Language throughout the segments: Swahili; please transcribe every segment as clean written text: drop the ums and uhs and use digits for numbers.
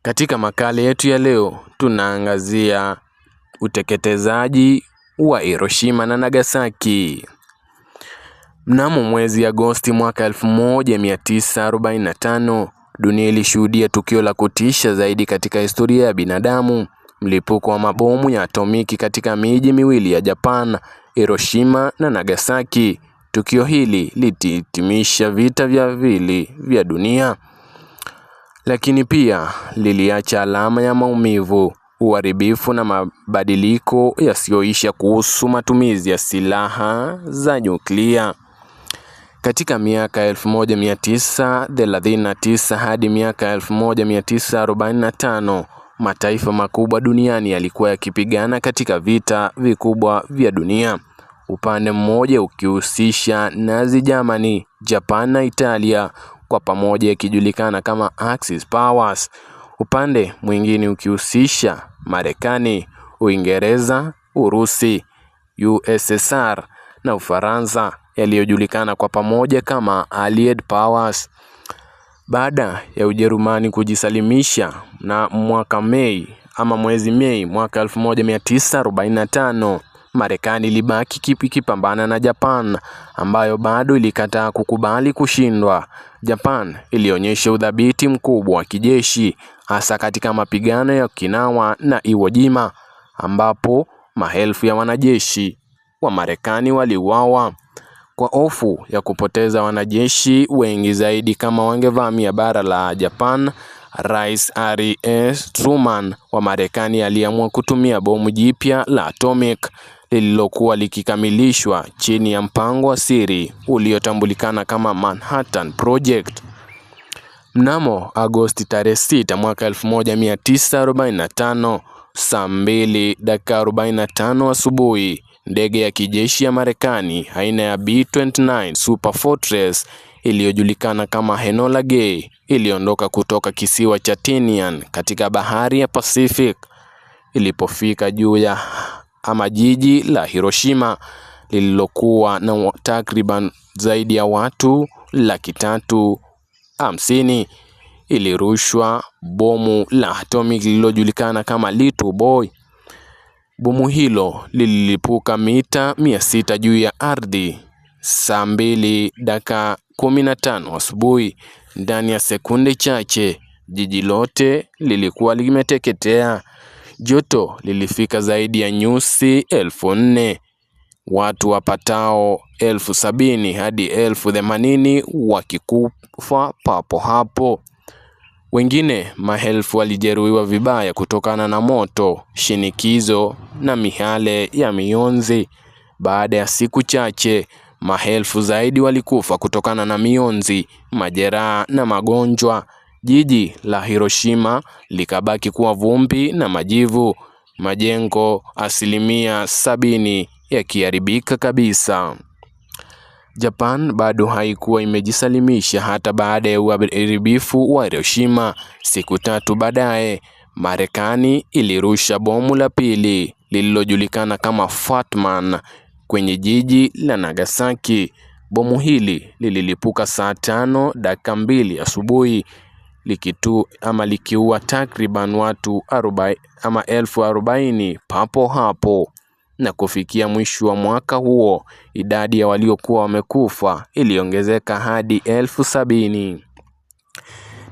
Katika makala yetu ya leo tunaangazia uteketezaji wa Hiroshima na Nagasaki. Mnamo mwezi Agosti mwaka 1945, dunia ilishuhudia tukio la kutisha zaidi katika historia ya binadamu, mlipuko wa mabomu ya atomiki katika miji miwili ya Japan, Hiroshima na Nagasaki. Tukio hili lilihitimisha vita vya pili vya dunia, lakini pia liliacha alama ya maumivu, uharibifu na mabadiliko yasiyoisha kuhusu matumizi ya silaha za nyuklia. Katika miaka 1939 hadi miaka 1945, mataifa makubwa duniani yalikuwa yakipigana katika vita vikubwa vya dunia. Upande mmoja ukihusisha Nazi Germany, Japan na Italia, kwa pamoja ikijulikana kama Axis Powers. Upande mwingine ukihusisha Marekani, Uingereza, Urusi, USSR na Ufaransa yaliyojulikana kwa pamoja kama Allied Powers. Baada ya Ujerumani kujisalimisha na mwaka Mei ama mwezi Mei mwaka 1945, Marekani ilibaki ikipambana na Japan ambayo bado ilikataa kukubali kushindwa. Japan ilionyesha udhabiti mkubwa wa kijeshi hasa katika mapigano ya Okinawa na Iwo Jima ambapo maelfu ya wanajeshi wa Marekani waliuawa. Kwa hofu ya kupoteza wanajeshi wengi zaidi kama wangevamia bara la Japan, Rais Harry S. Truman wa Marekani aliamua kutumia bomu jipya la atomic lililokuwa likikamilishwa chini ya mpango wa siri uliotambulikana kama Manhattan Project. Mnamo Agosti tarehe 6 mwaka 1945, saa 2 dakika 45 asubuhi, ndege ya kijeshi ya Marekani aina ya B-29 Super Fortress iliyojulikana kama Enola Gay iliondoka kutoka kisiwa cha Tinian katika bahari ya Pacific. Ilipofika juu ya ama jiji la Hiroshima lililokuwa na takriban zaidi ya watu 350,000, ilirushwa bomu la atomic lililojulikana kama Little Boy. Bomu hilo lililipuka mita 600 juu ya ardhi saa 2 dakika 15 asubuhi. Ndani ya sekunde chache jiji lote lilikuwa limeteketea. Joto lilifika zaidi ya nyuzi 4,000. Watu wapatao 70,000 hadi 80,000 wakikufa papo hapo. Wengine maelfu walijeruhiwa vibaya kutokana na moto, shinikizo na mihale ya mionzi. Baada ya siku chache, maelfu zaidi walikufa kutokana na mionzi, majeraha na magonjwa. Jiji la Hiroshima likabaki kuwa vumbi na majivu, majengo 70% yakiharibika kabisa. Japan bado haikuwa imejisalimisha hata baada ya uharibifu wa Hiroshima. Siku tatu baadaye, Marekani ilirusha bomu la pili lililojulikana kama Fat Man kwenye jiji la Nagasaki. Bomu hili lililipuka saa 5 dakika 2 asubuhi likitu ama likiua takriban watu 40,000 papo hapo. Na kufikia mwisho wa mwaka huo, idadi ya waliokuwa wamekufa iliongezeka hadi 70,000.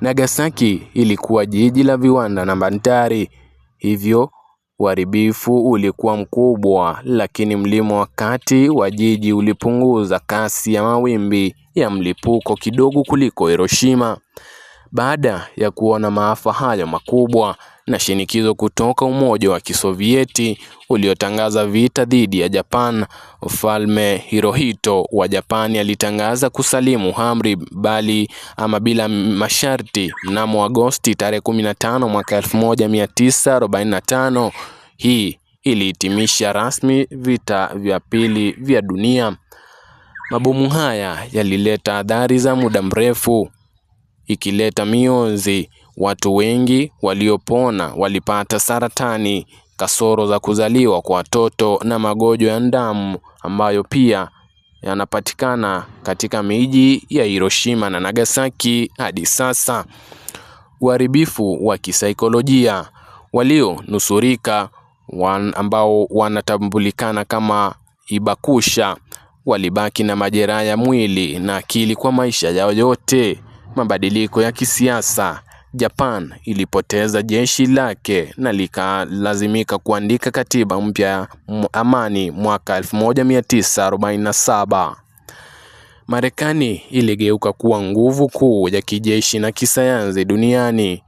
Nagasaki ilikuwa jiji la viwanda na bandari, hivyo uharibifu ulikuwa mkubwa, lakini mlima wa kati wa jiji ulipunguza kasi ya mawimbi ya mlipuko kidogo kuliko Hiroshima. Baada ya kuona maafa hayo makubwa na shinikizo kutoka Umoja wa Kisovieti uliotangaza vita dhidi ya Japan, Mfalme Hirohito wa Japani alitangaza kusalimu amri bali ama bila masharti mnamo Agosti tarehe 15 mwaka 1945. Hii ilihitimisha rasmi vita vya pili vya dunia. Mabomu haya yalileta athari za muda mrefu, ikileta mionzi. Watu wengi waliopona walipata saratani, kasoro za kuzaliwa kwa watoto na magonjwa ya damu ambayo pia yanapatikana katika miji ya Hiroshima na Nagasaki hadi sasa. Uharibifu wa kisaikolojia. Walionusurika ambao wanatambulikana kama Hibakusha walibaki na majeraha ya mwili na akili kwa maisha yao yote. Mabadiliko ya kisiasa. Japan ilipoteza jeshi lake na likalazimika kuandika katiba mpya ya amani mwaka 1947. Marekani iligeuka kuwa nguvu kuu ya kijeshi na kisayansi duniani.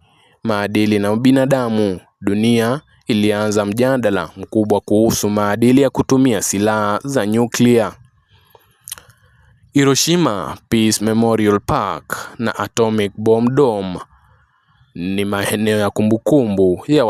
Maadili na ubinadamu. Dunia ilianza mjadala mkubwa kuhusu maadili ya kutumia silaha za nyuklia. Hiroshima Peace Memorial Park na Atomic Bomb Dome ni maeneo ya kumbukumbu ya wali